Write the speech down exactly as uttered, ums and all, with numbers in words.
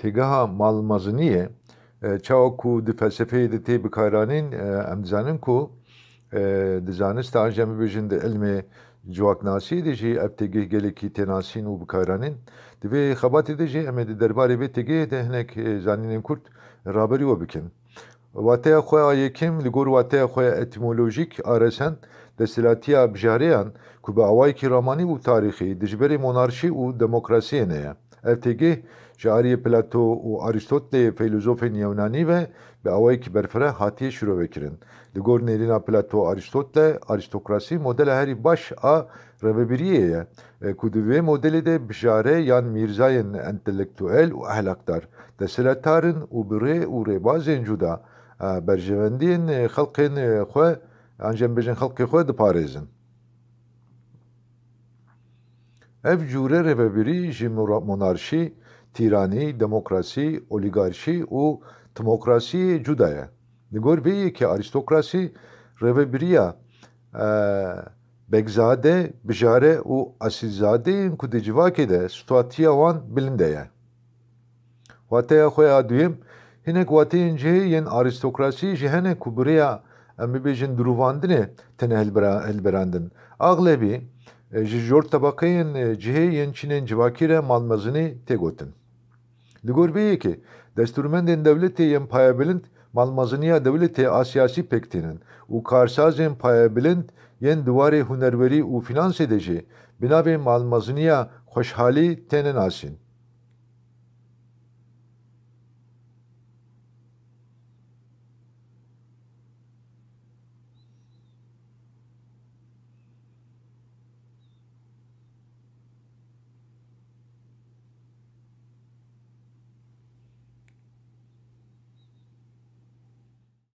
Têgeha malmeziniyê, e, çawa ku di felsefeyê de tê bikaranîn, e, em dizanin ku, e, di zanista an jî em bibêjin di ilmê civaknasiyê de jî ev têgeh gelekî tê nasîn û bikaranîn. Di vê xebatê de jî em ê di derbarê vê têgehê de hinek, e, zanînên kurt raberî we bikin. Wateya xwe ya yekem li gor wateya xwe ya etîmolojîk a resen desthilatiya bijareyan ku bi awayekî ramanî û tarîxî dijberê monarşî û demokrasiyê ne ye. Ev têgeh ji aliyê Plato û Arîstotleyê feylozofên Yewnanî ve bi awayekî berfireh hatiye şîrovekirin. Li gor nêrîna Plato û Arîstotle, arîstokrasî modela herî baş a rêvebiriyê ye, e, ku di vê modelê de bijare yan mîrzayên entelektuel û ehlakdar desthilatdar in û bi rê û rêbazên cuda, e, berjewendiyên, e, xelkên, e, xwe, an jî em bêjin xelkê xwe diparêzin. Ev cûre rêvebirî ji mora-, monarşî, tîranî, demokrasî, olîgarşî û timokrasiyê cuda ye. Li gor vê yekê arîstokrasî rêvebiriya, e, begzade, bijare û esîlzadeyên ku di civakê de situatiya wan bilind e ye. Wateya xwe ya duyem, hinek wateyên cihê yên arîstokrasî jî hene ku bi rêya, em bibêjin, dirûvandinê têne hilbira-, hilberandin. Axlebî, e, ji jor tebeqeyên, e, cihê yên çînên civakî re malmezinî tê gotin. Li gor vê yekê, destûrmendên dewletê yên payebilind malmeziniya dewletê a siyasî pêk tînin û karsazên payebilind yên di warê hunerwerî û fînansê de jî bi navê malmeziniya xweşhalî têne nasîn.